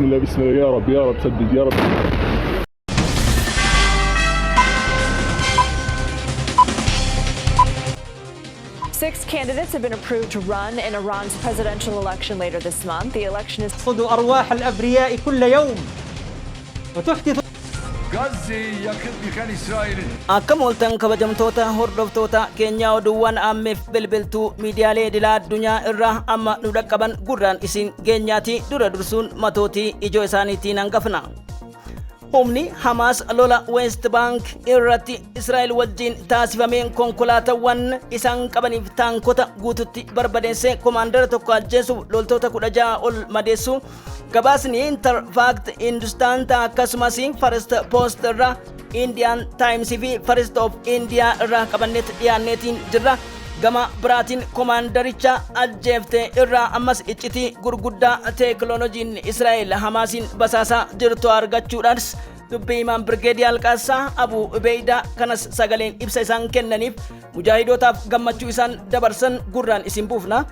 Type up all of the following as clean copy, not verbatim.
بسم الله، بسم الله، يا رب، يا رب سدد، يا رب. Six candidates have been approved to run in Iran's presidential election later this month. The election is ترصد أرواح الأبرياء كل يوم وتحدث Gazze'yi yakıp yıkan İsrail'in Akkam ooltan, kabajamtoota hordoftoota keenyaa? Oduuwwan ammeef bilbiltuu miidiyaalee idilaa addunyaa irraa amma nu dhaqqaban gurraan isin geenyaati. Dura dursuun matootii ijoo isaaniitiin hangafna. Humni Hamaas lola West Bank irratti Israa'el wajjin taasifameen konkolaataawwan isaan qabaniif taankota guututti barbadeessee, komaandara tokko ajjeesuuf loltoota 16 ol madeessu gabaasni Interfax, Hindustan akkasumas First Post irraa, Indian Times fi First of India irraa qabanneet dhiyaanneetiin jirra. Gama biraatiin komaandaricha ajjeefte irraa ammas iccitii gurguddaa teekinooloojiin Israa'el Hamaasiin basaasaa jirtu argachuudhaanis dubbii himaan Birgeedii Alqaasaa Abu Ubeydaa kanas sagaleen ibsa isaan kennaniif mujaahidotaaf gammachuu isaan dabarsan gurraan isin buufna.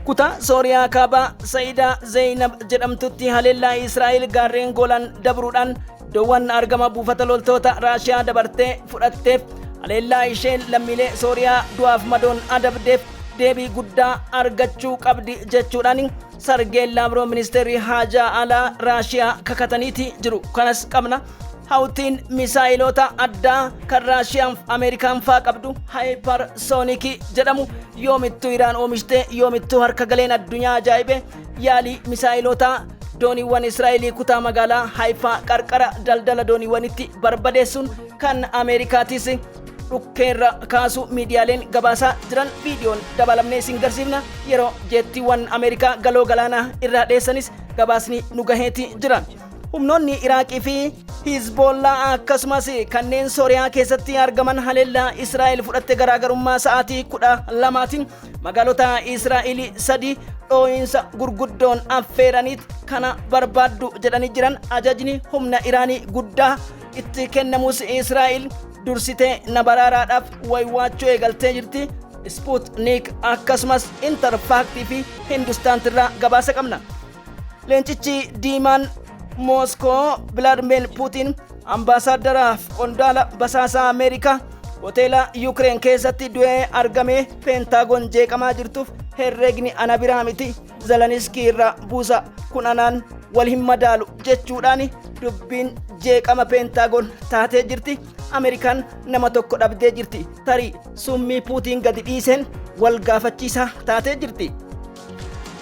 Kutaa Sooriyaa kaabaa Sa'idaa Zeynab jedhamtutti haleellaa Israa'el gaarreen Goolaan dabruudhaan iddoowwan argama buufata loltoota Raashiyaa dabartee fudhatteef, haleellaa isheen lammiilee Sooriyaa du'aaf madoon adabdeef deebii guddaa argachuu qabdi jechuudhaan Sargeen Laavroo, ministeerri haajaa alaa Raashiyaa, kakataniiti jiru. Kanas qabna. Hawtiin misaayilota addaa kan Raashiyaan Ameerikaan faa qabdu hypersonic jedhamu yoomittuu Iraan oomishtee yoomittuu harka galeen addunyaa ajaa'ibe. Yaalii misaayilota dooniiwwan Israa'elii kutaa magaalaa Haifaa qarqara daldala dooniiwwanitti barbadeessuun kan Ameerikaatis dhukkeerra kaasu miidiyaaleen gabaasaa jiran viidiyoon dabalamnee isin garsiifna. Yeroo jeettiiwwan Ameerikaa galoo galaanaa irraa dheessanis gabaasni nu gaheeti jira. Humnoonni Iraaqii fi Hizboollaa akkasumas kanneen Sooriyaa keessatti argaman haleellaa Israa'el fudhatte garaagarummaa sa'aatii 12tiin magaalota Israa'el sadi dhoo'insa gurguddoon affeeraniit kana barbaaddu jedhanii jiran. Ajajni humna Iraanii guddaa itti kennamus Israa'el dursitee na baraaraadhaaf waywaachuu eegaltee jirti. Sputnik akkasumas Interfaaxii fi Hindustaantirraa gabaasa qabna. Leencichi diimaan Mooskoo Vilaadimir Puutiin ambaasaaddaraaf qondaala basaasaa Ameerikaa hoteela Yukireen keessatti du'ee argamee Peentaagoon jeeqamaa jirtuuf herregni ana biraa miti, Zeleniskii irraa buusa, kun anaan wal hin madaalu jechuudhaan dubbiin jeeqama Peentaagoon taatee jirti. Ameerikaan nama tokko dhabdee jirti. Tarii summii Puutiin gadi dhiiseen wal gaafachiisaa taatee jirti.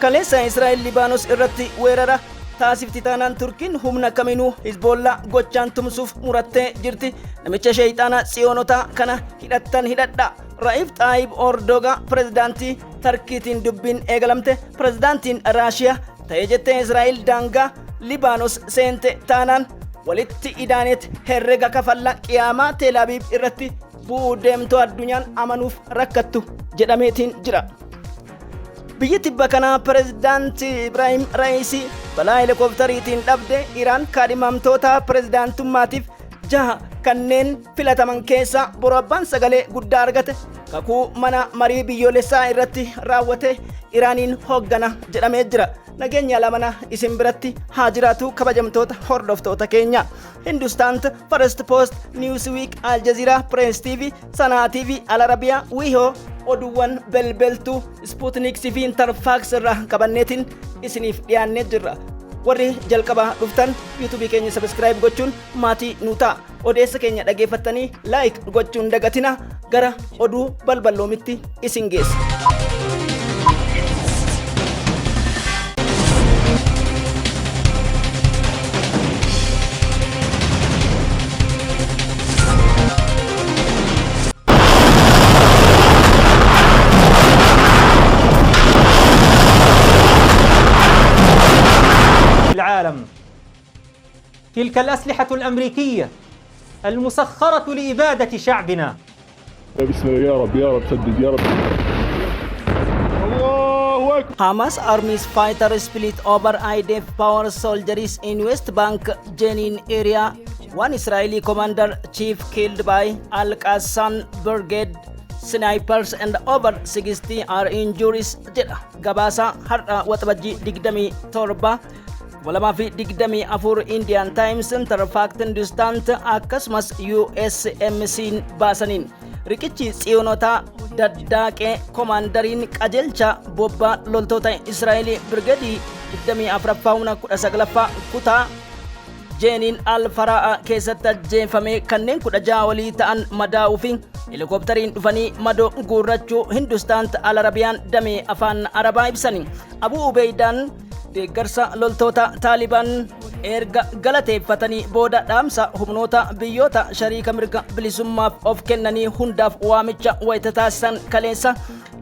Kaleessa Israa'el Libaanos irratti weerara taasifti taanaan Turkiin humna kamiinuu Hizboollaa gochaan tumsuuf murattee jirti. Namicha sheeyxaana Tsiyoonotaa kana hidhattan hidhadha. Ra'iif Xaayib Ordogaa pirezidaantii Tarkiitiin dubbiin eegalamte. Pirezidaantiin Raashiyaa ta'ee jettee Israa'el daangaa Libaanos seente taanaan walitti idaaneet herrega kafalla, qiyaamaa Teelaabiib irratti bu'uu deemtuu addunyaan amanuuf rakkattu jedhameetiin jira. Biyyi tibba kanaa pirezidaantii Ibraahim Ra'iisii balaa helikooftariitiin dhabde Iraan kaadhimamtoota pirezidaantummaatiif jaha kanneen filataman keessaa boru abbaan sagalee guddaa argate kakuu mana marii biyyoolessaa irratti raawwate Iraaniin hooggana jedhamee jira. Nageenya lamana isin biratti haa jiraatu, kabajamtoota hordoftoota keenya. Hindustan, First Post, Newsweek, Aljazeera, Press TV, Sanaa TV, Alarabiyaa, Wihoo, oduuwwan belbeltuu Sputnik fi Interfax irraa qabanneetiin isiniif dhiyaannee jirra. Warri jalqabaa dhuftan yuutuubii keenya subscribe gochuun maatii nu ta'a. Odeessa keenya dhageeffattanii like gochuun dagatina. Gara oduu balballoomitti isin geessa. العالم تلك الأسلحة الأمريكية المسخرة لإبادة شعبنا. بسم الله، يا رب، يا رب سدد، يا رب، الله اكبر. Hamas armies fighter split over IDF power soldiers in West Bank Jenin area. One Israeli commander chief killed by Al Qassam Brigade. Snipers and over 60 are injuries jedha gabaasa har'a Waxabajjii 27 2024 Indian Times, Interfax, Hindustan akkasumas USMC baasaniin. Riqichi Tsiyoonotaa daddaaqee komaandariin qajeelcha bobbaa loltoota Israa'elii Birgeedii 24ffaa humna 19ffaa kutaa Jeeniin Al-Faraa keessatti ajjeefame, kanneen 16 olii ta'an madaa'uu fi helikooптariin dhufanii madoo guurrachuu Hindustaan Al Arabiyaan damee afaan Arabaa ibsani. Abu Ubeeydaan deeggarsa loltoota Taalibaan erga galateeffatanii booda dhaamsa humnoota biyyoota shariika mirga bilisummaaf of kennanii hundaaf waamicha wayita taasisan kaleessa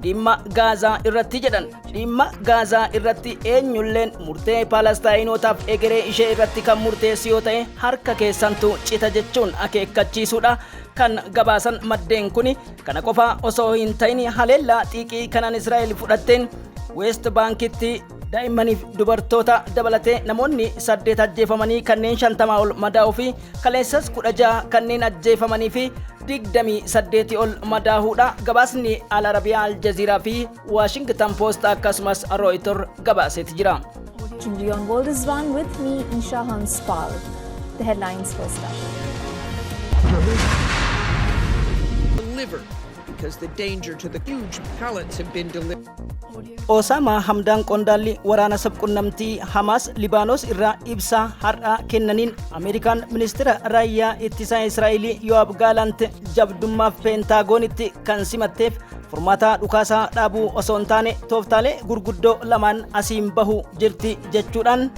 dhimma Gaazaa irratti jedhan: "Dhimma Gaazaa irratti eenyulleen murtee Paalastaayinotaaf egeree ishee irratti kan murteessu yoo ta'e harka keessantu cita" jechuun akeekkachiisuudha kan gabaasan maddeen kuni. Kana qofa osoo hin ta'in, haleellaa xiiqii kanan Israa'el fudhatteen West Baankitti daa'immaniif dubartoota dabalatee namoonni 8 ajjeefamanii kanneen 50 ol madaa'uu fi kaleessas 16 kanneen ajjeefamanii fi 28 ol madaahuudha gabaasni Al Arabiyaa, Al Jaziiraa fi Washington Post akkasumas Rooyitor gabaaseeti jira. On World is One with me, Isha Hanspal. The headlines first up. Deliver because the danger to the huge pallets have been delivered. Osaamaa Hamdaan, qondaalli waraana sabqunnamtii Hamaas, Libaanos irraa ibsa har'a kennaniin Ameerikaan ministeera raayyaa ittisaa Israa'elii Yo'aab Gaalant jabdummaaf Peentagoonitti kan simatteef furmaata dhukaasaa dhaabuu osoo hin taane tooftaalee gurguddoo lamaan asiin bahu jirti jechuudhaan,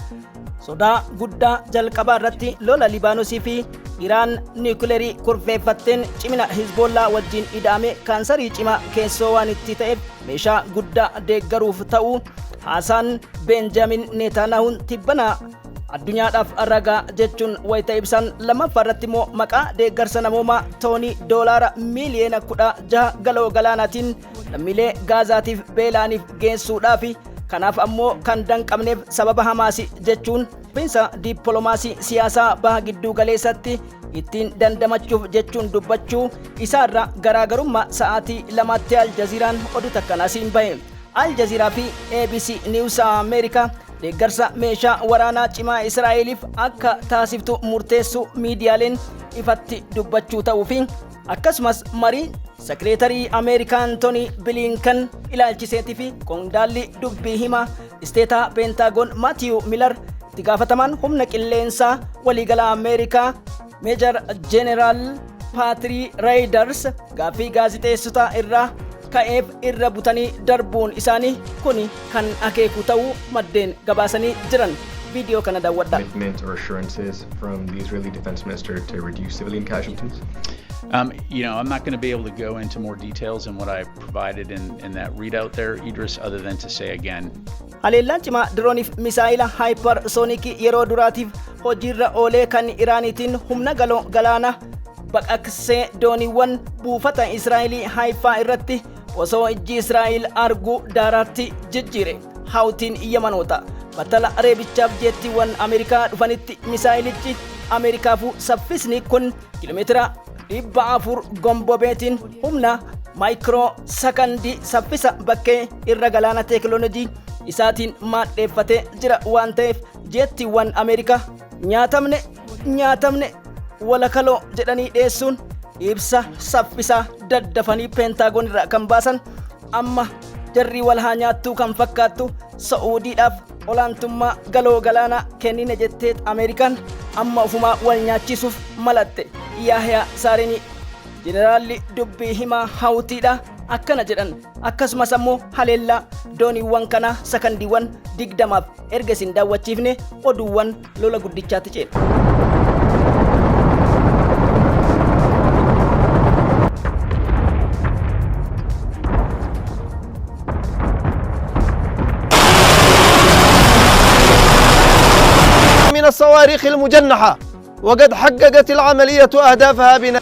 sodaa guddaa jalqabaa irratti lola Libaanosii fi Iraan niwukileerii kurfeeffatteen cimina Hizboollaa wajjin ida'ame kaansarii cimaa keessoo waan itti ta'eef meeshaa guddaa deeggaruuf ta'uu haasaan Beenjaamin Neetaanahuun tibbana addunyaadhaaf ragaa jechuun wayita ibsan, lammaffaa irratti immoo maqaa deeggarsa namoomaa toonii doolaara miiliyoona 16 galoo galaanaatiin lammiilee Gaazaatiif beelaaniif geessuudhaafi kanaaf ammoo kan danqabneef sababa Hamaasi jechuun finsa dippiloomaasii siyaasaa baha gidduu galeessatti ittiin dandamachuuf jechuun dubbachuu isaarra garaagarummaa sa'aatii 2tti Aljaziiraan oduu takkanaasiin bahe. Aljaziiraa fi ABC News Ameerikaa deeggarsa meeshaa waraanaa cimaa Israa'eliif akka taasiftu murteessu miidiyaaleen ifatti dubbachuu ta'uu fi akkasumas marii sekireetarii Ameerikaa Antoonii Bilinkan ilaalchiseetii fi qondaalli dubbii himaa isteetaa Peentaagoon Maatiyu Milar, itti gaafatamaan humna qilleensaa waliigala Ameerikaa Meejar Jeeneraal Paatrii Raayidars gaaffii gaazixeessotaa irraa ka'eef irra butanii darbuun isaanii kun kan akeeku ta'uu maddeen gabaasanii jiran. Viidiyoo kana daawwadha. Commitment or assurances from the Israeli defense minister to reduce civilian casualties? I'm not going to be able to go into more details than what I provided in that readout there, Idris, other than to say again, Haleellaan cimaa dirooniif misaayila haayipar-soonikii yeroo duraatiif hojiirra oolee kan Iraaniitiin humna galoo galaana baqaqsee dooniiwwan buufata Israa'elii Haayifaa irratti osoo ijji Israa'el arguu daaraatti jijjiire. Haawutiin Yamanoota battala reebichaaf jeettiiwwan Ameerikaa dhufanitti misaayilichi Ameerikaafuu saffisni kun kiiloomeetira 400 gombobeetiin humna maayikiroo sakandii saffisa bakkee irra galaana teekinooloojii isaatiin maadheeffatee jira waan ta'eef jeettiiwwan Ameerikaa "Nyaatamne, nyaatamne, walakaloo" jedhanii dhiyeessuun ibsa saffisaa daddafanii Peentaagoon irraa kan baasan. Amma jarri wal haa nyaattuu kan fakkaattu Sa'uudiidhaaf olaantummaa galoo galaanaa kennine jettee Ameerikaan amma ofumaa wal nyaachisuuf malatte. Yaahiyaa Saarinii, jeneraalli dubbii himaa Hawutiidha, akkana jedhan. Akkasumas ammoo haleellaa dooniiwwan kanaa sakandiiwwan 20f erga isin daawwachiifne oduuwwan lola guddichaatti ceena. من الصواريخ المجنحة، وقد حققت العملية أهدافها بنا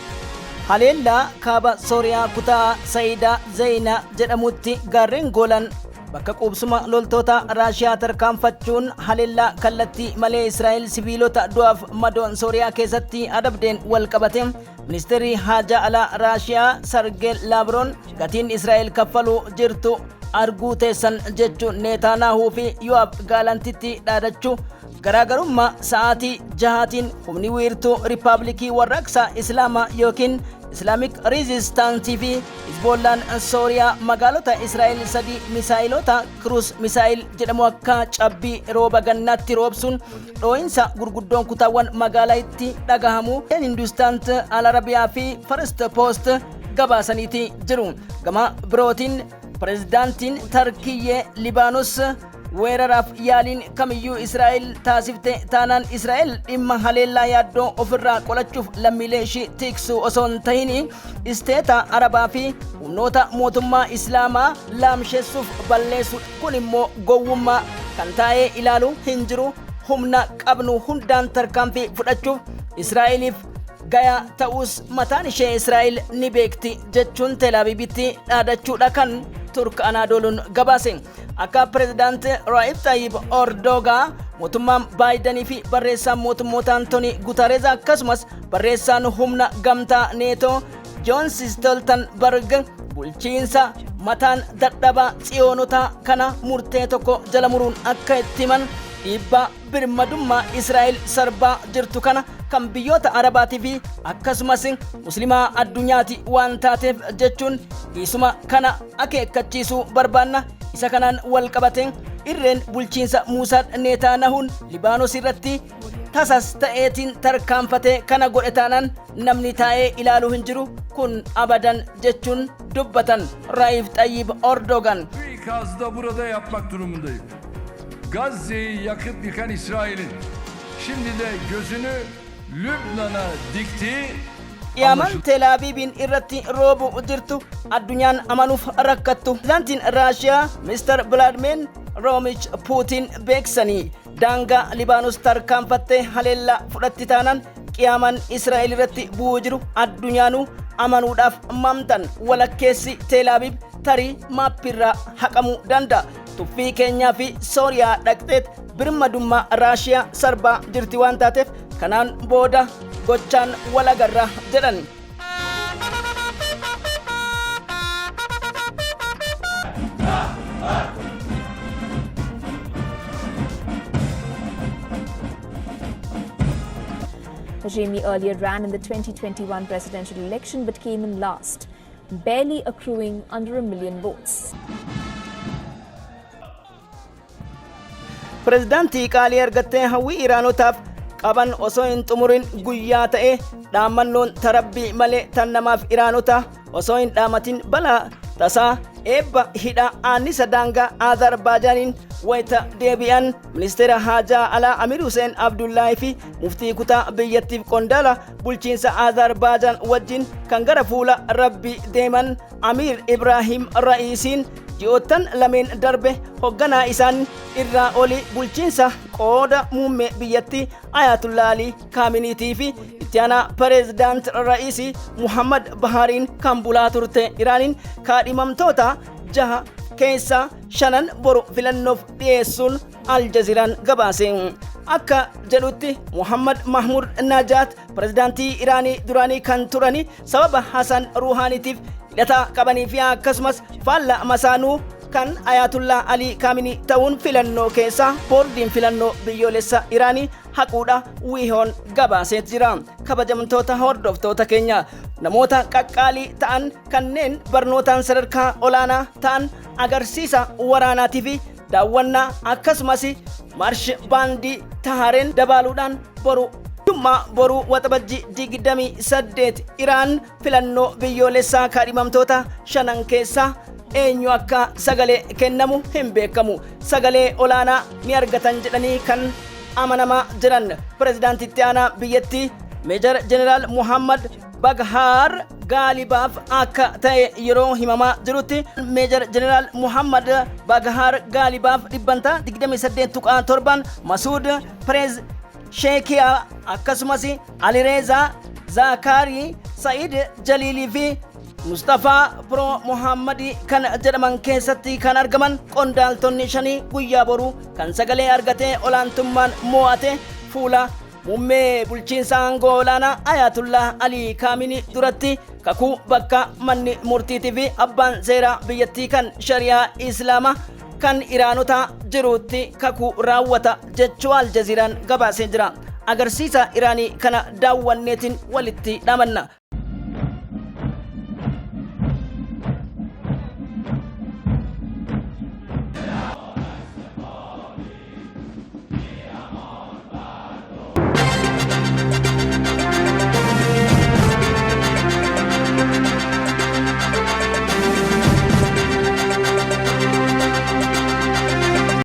Haleellaa kaaba Sooriyaa kutaa Sayidaa Zayinaa jedhamutti gaarreen Goolan Bakka quubsuma loltoota Raashiyaa tarkaanfachuun haleellaa kallattii malee Israa'el siviilota du'aaf madoon Sooriyaa keessatti adabdeen wal qabate, ministeerri haajaa alaa Raashiyaa Sargeel Laavroon gatiin Israa'el kaffaluu jirtu arguu teessan jechuun Neetaanaahuu fi Yo'aab Gaalantitti dhaadachuu. Garaagarummaa sa'aatii 6tiin humni wiirtuu Riippaabilikii Warraaqsaa Islaamaa yookiin Islamic Resistance fi Hizboollaan Sooriyaa magaalota Israa'el sadii misaa'ilota cruise missile jedhamu akka cabbii rooba gannaatti roobsuun dhoo'insa gurguddoon kutaawwan magaalaatti dhagahamu Hindustan, Al Arabiyaa fi First Post gabaasaniiti jiru. Gama birootiin, pirezidaantiin Tarkiyyee Libaanos weeraraaf yaaliin kamiyyuu Israa'el taasifte taanaan, Israa'el dhimma haleellaa yaaddoo ofirraa qolachuuf lammiilee ishii tiksuu osoo hin tahin isteeta Arabaa fi humnoota mootummaa Islaamaa laamsheessuuf balleessu, kun immoo gowwummaa, kan taa'ee ilaalu hin jiru, humna qabnu hundaan tarkaanfii fudhachuuf Israa'eliif gayaa ta'us mataan ishee Israa'el ni beekti jechuun Teelaabiibitti dhaadachuudha kan Turk Anaadooluun gabaase. Akka pirezidaant Raayib Xayyib Ordoogaa, mootummaan Baayidanii fi barreessaan mootummoota Antoonii Gutareez, akkasumas barreessaan humna gamtaa Neetoo Joons Stoltenberg bulchiinsa mataan dadhabaa Tsiyoonotaa kana murtee tokko jala muruun akka itti himan, dhiibbaa birmadummaa Israa'el sarbaa jirtu kana kan biyyoota Arabaatii fi akkasumas Muslimaa addunyaati waan taateef jechuun dhiisuma kana akeekkachiisuu barbaanna. Isa kanaan wal qabate, irreen bulchiinsa Muusaad Neetaanahuun Libaanos irratti tasas ta'eetiin tarkaanfatee kana godhe taanaan, namni taa'ee ilaaluu hin jiru kun abadan jechuun dubbatan Raayif Xayyib Ordogan. Bu ikazı da burada yapmak durumundayım. Gazze'yi yakıp yıkan İsrail'in şimdi de gözünü Lübnan'a diktiği Qiyaamaan Teelaabiibiin irratti roobu jirtu addunyaan amanuuf rakkattu. Pirezidaantiin Raashiyaa Mr. Vladimir Roomich Puutiin beeksanii, daangaa Libaanos tarkaanfattee haleellaa fudhatti taanaan, qiyaamaan Israa'el irratti bu'uu jiru addunyaanuu amanuudhaaf mamtan, walakkeessi Teelaabiib tarii maappirraa haqamuu danda'a. Tuffii keenyaa fi Sooriyaa dhaqxeet birmadummaa Raashiyaa sarbaa jirti waan taateef, kanaan booda gochaan walagarra jedhan. Hashemi earlier ran in the 2021 presidential election but came in last, barely accruing under a million votes. Pirezidaantii qaalii argattee hawwii Iraanotaaf qaban osoo hin xumurin guyyaa ta'e, dhaammannoon tarabbii malee tan namaaf Iraanota osoo hin dhaamatin balaa tasaa eebba hidha aannisa daangaa Azerbaaijaaniin wayita deebi'an, ministeera haajaa alaa Amir Hussein Abdullahi fi muftii kutaa biyyattiif qondaala bulchiinsa Azerbaijaan wajjin kan gara fuula Rabbi deeman Amir Ibrahim Ra'iisiin ji'oottan lameen darbe hoogganaa isaan irraa oli bulchiinsa qooda muummee biyyattii Ayatollah Ali Kaaminiitii fi itti aanaa pireezidaant Ra'iisii Muhammad Bahaariin kan bulaa turte Iraaniin kaadhimamtoota jaha keessaa shanan boru filannoof dhiyeessuun Aljaziiraan gabaase. Akka jedhutti, Muhammad Mahmud Najaat, pireezidaantii Iraanii duraanii kan turani, sababa Hasan Ruuhaaniitiif hidhata qabanii fi akkasumas faalla masaanuu kan Ayatullah Alii Kaaminii ta'uun filannoo keessaa boordiin filannoo biyyoolessa Iraanii haquudha wiihoon gabaasee jira. Kabajamtoota hordoftoota keenya, namoota qaqqaalii ta'an kanneen barnootaan sadarkaa olaanaa ta'an agarsiisa waraanaatii fi daawwannaa akkasumas marsh baandii tahareen dabaaluudhaan boru Jummaa boruu Waxabajji 28 Iraan filannoo biyyoolessaa kaadhimamtoota shanan keessaa eenyu akka sagalee kennamu hin beekamu. Sagalee olaanaa ni argatan jedhanii kan amanamaa jiran pirezidaantitti aanaa biyyattii Meejar Jeneraal Muhammad Baghaar Gaalibaaf akka ta'e yeroo himamaa jirutti, Meejar Jeneraal Muhammad Baghaar Gaalibaaf dhibbantaa 28.7, Masuud Pireez Sheekiyaa, akkasumas Alireezaa Zaakaarii, Sa'id Jaliilii fi Mustafaa Piroo Muhammadi kan jedhaman keessatti kan argaman qondaaltonni shanii guyyaa boruu kan sagalee argatee olaantummaan mo'ate fuula muummee bulchiinsa aangoo olaanaa Ayatullah Alii Kaamini duratti kakuu bakka manni murtiitii fi abbaan seeraa biyyattii kan shari'aa Islaamaa kan Iraanota jirutti kakuu raawwata jechuu Aljaziiraan gabaasee jira. Agarsiisa Iraanii kana daawwanneetiin walitti dhamanna.